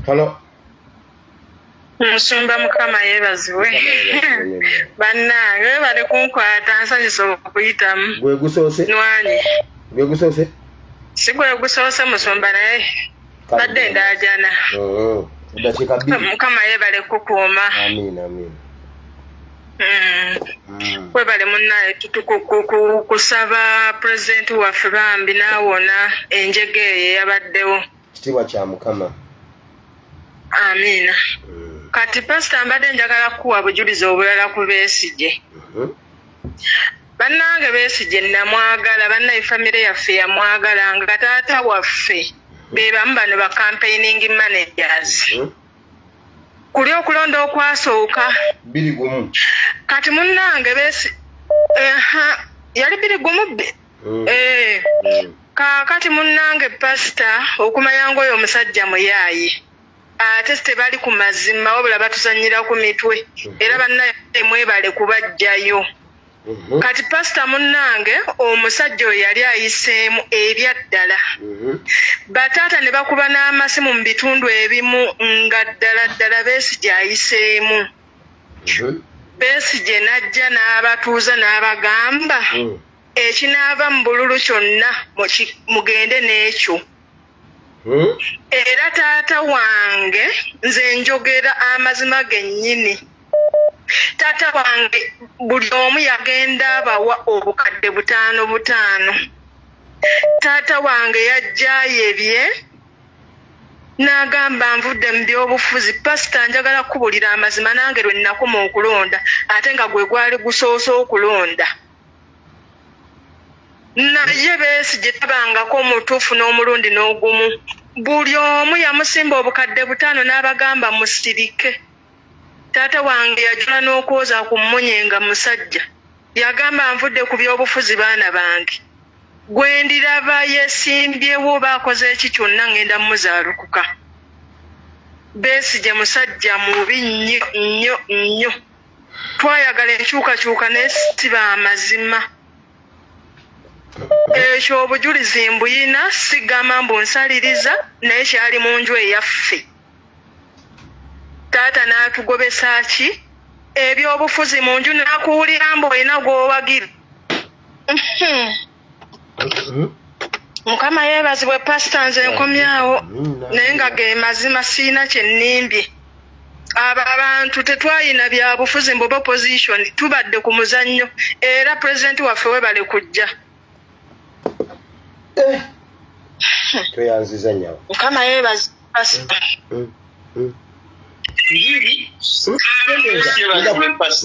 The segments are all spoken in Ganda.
Halo. Musumba, Mukama yeebazibwe. Bannange, webale kunkwata, nsanyusa okuyitamu. Gwe gusoose? Nwanyi. Gwe gusoose? Si gwe gusoose, musumba, naye badde ndaajana. Eddakiika 2. Mukama yeebale kukuuma. Amiina, amiina. Webale munnaye kusaba pulezidenti waffe bambi n'awona enjega eyo eyabaddewo. Kitiibwa kya Mukama. Amiina. Kati pasita, mbadde njagala kukuwa bujulizi obulala ku Besigye. Bannange, Besigye namwagala, bannaye, famire yaffe yamwagala, nga taata waffe be bamu bano ba campaigning managers kuli okulonda okwasooka. 21. Kati munnange Besi, yali 21. Eh, kaakati munnange pasita, okumanya ngaoyo omusajja muyaaye ate tebali ku mazima, wabula batuzanyira ku mitwe, era bannaye mwebale kubajjayo. Kati pasita munnange, omusajja oyo yali ayiseemu ebyaddala. Bataata ne bakuba n'amasimu mu bitundu ebimu nga ddala ddala Besigye ayiseemu. Besigye n'ajja n'abatuuza n'abagamba, ekinaava mu bululu kyonna mugende n'ekyo. Era taata wange, nze njogera amazima gennyini, taata wange buli omu yagenda abawa obukadde butaano butaano. Taata wange yajja ayebye n'agamba, "Nvudde mu byobufuzi." Pasita, njagala kukubulira amazima, nange lwe nnakoma okulonda, ate nga gwe gwali gusoose okulonda, naye Besigye tabangako mutuufu n'omulundi n'ogumu. Buli omu yamusimba obukadde 5 n'abagamba musirike. Taata wange yajula n'okwoza ku mmunye nga musajja. Yagamba, "Nvudde ku byobufuzi, baana bange, gwe ndiraba yeesimbyewo oba akoze eki kyonna, ŋŋenda muzaalukuka." Besigye musajja mubi nnyo nnyo nnyo. Twayagala enkyukakyuka, naye siba amazima. Ekyo obujulizi mbuyina, sigamba mbu nsaliriza, naye kyali mu nju eyaffe. Taata n'atugobesa ki ebyobufuzi mu nju, n'akuwulira mbu olina gw'owagira. Mukama yeebazibwe. Pasita, nze nkomyawo, naye nga ge mazima, siina kye nnimbye. Abo abantu tetwayina byabufuzi mbu opposition, tubadde ku muzannyo. Era pulezidenti waffe webale kujja. Eh. Tweyanziza nnyabo. Mukama yeebaze, pasita.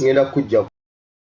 Ngenda kujja.